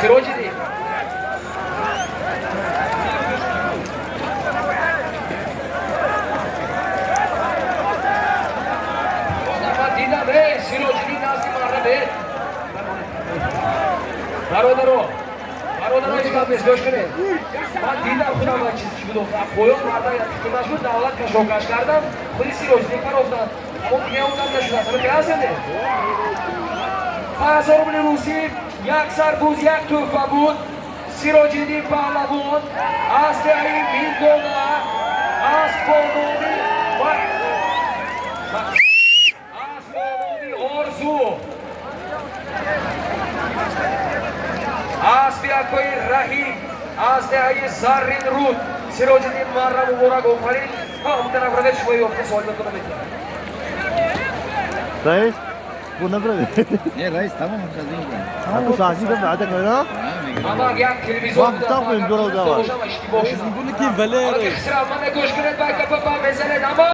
Сироҷиддин. Ман дидам, э, Сироҷиддин назди марра бед. Бародаро, бародаро, ҳеҷ гап нест, гӯш кунед. Ман дидам худам, як чиз чӣ буд, поён марда тиқимаш буд, давлат кашокаш кардам, худи Сироҷиддин парофтанд. Аммо меомдам нашудааст. Ҳама ҳастед? 5000 рубли русӣ, як сарбуз, як тӯҳфа буд. Сироҷиддин Паҳлавон аз деҳаи Миндона, аз бо номи аз бо номи Орзу, аспи акои Раҳим аз деҳаи Зарринруд. Сироҷиддин марра муборак, офарин. Ҳам тараф равед, шумо ёфта соҳибатона метавонед. Раис, bu ne böyle? Ne reis, tamam mı? Bu saati de بعدك öyle. Амак як телевизор. Ман гуфтам, ки ин дора давай. Иштибоҳ шуд. Буни ки Валера. Мана, гӯш кунед, ба капа мезанед, ама.